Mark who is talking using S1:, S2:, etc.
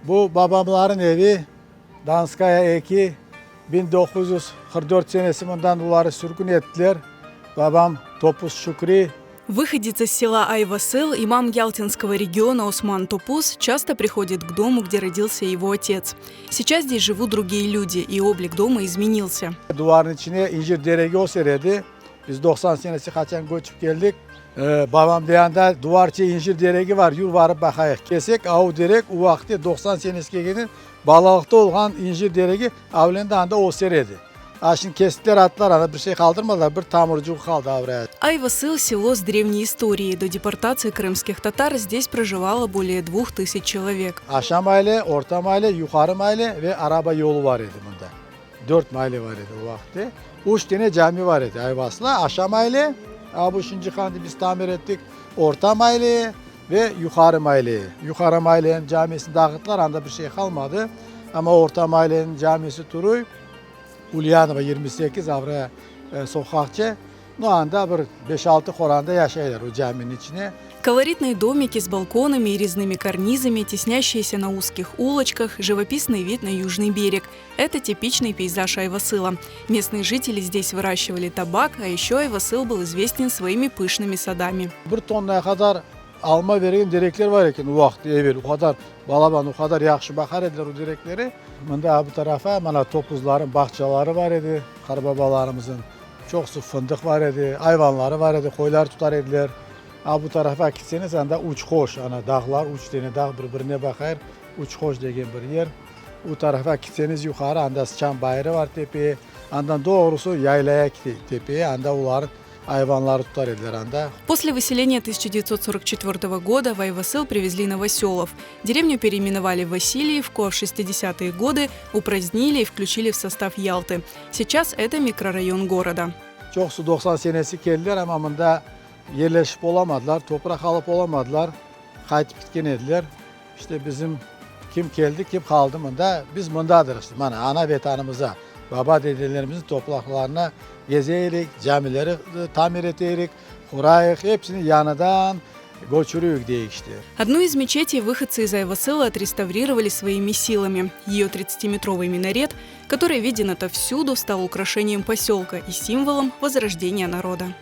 S1: Bu babamların evi, Donskaya 2, 1944 senesi mından oları sürgün ettiler. Babam Topuz Şükri.
S2: Выходец из села Айвасыл, имам Ялтинского региона Осман Топуз часто приходит к дому, где родился его отец. Сейчас здесь живут другие люди, и облик дома изменился.
S1: Duvarın içine incir teregi öser edi. Biz 90 senesi qaçan köçip keldik. Babam deyanda duvarça incir teregi bar, yür barıp baqayıq. Kelsek, a o terek o vaqıtte 90 senesi kelgende balalıqta olğan incir teregi avlende anda öser edi. A şimdi kestiler attılar, anda bir şey qaldırmadılar, bir tamırçuğı qaldı avraya.
S2: Айвасыл – село с древней историей. До депортации крымских татар здесь проживало более 2000 человек.
S1: Aşağı maale, Orta maale, Yuqarı maale ve araba yolu bar edi mında. Dört maale bar edi o vaqıtte. Üç tane cami bar edi Ayvasılda. Aşağı maale, a bu şimdi qandı biz tamir ettik, Orta maale ve Yuqarı maale. Yuqarı maaleniñ camisini dağıttılar, anda bir şey qalmadı. Amma Orta maaleniñ camisi turuy, Ulyanova 28 avraya soqaqçe. Nu, anda bir beş-altı qoranta yaşaylar o caminiñ içine.
S2: Колоритные домики с балконами и резными карнизами, теснящиеся на узких улочках, живописный вид на южный берег. Это типичный пейзаж Айвасыла. Местные жители здесь выращивали табак, а еще Айвасыл был известен своими пышными садами.
S1: Bir tonna qadar alma bergen terekler bar eken o vaqıt evel. O qadar balaban, o qadar yahşı baqar ediler o terekleri. Mında bu tarafa mana topuzlarnıñ bağçaları bar edi qartbabalarımıznıñ. Çoqusı fındıq bar edi, ayvanları bar edi, qoylar tutar ediler. A bu tarafa ketseñiz, anda Uçqoş, ana dağlar, üç tane dağ bir-birine baqar, Uçqoş degen bir yer. O tarafa ketseñiz yuqarı, anda Sıçan bayırı bar tepeye, andan doğrusı yaylaya kete tepeye, anda olar ayvanları tutar ediler anda.
S2: После выселения 1944 года в Айвасыл привезли новоселов. Деревню переименовали в Васильевку, а в 60-е годы упразднили и включили в состав Ялты. Сейчас это микрорайон города.
S1: Çoqusı 90 senesi keldiler, amma mında yerleşip olamadılar, topraq alıp olamadılar, qaytıp ketken ediler. İşte bizim kim keldi, kim qaldı mında, biz mındadır işte, mana ana vetanımıza, baba dedelerimizniñ topraqlarına kezeyik, camileri tamir eteyik, qurayıq, hepsini yañıdan köçüreyik deyik işte.
S2: Одну из мечетей выходцы из Айвасыла отреставрировали своими силами. Ее 30-метровый минарет, который виден отовсюду, стал украшением поселка и символом возрождения народа.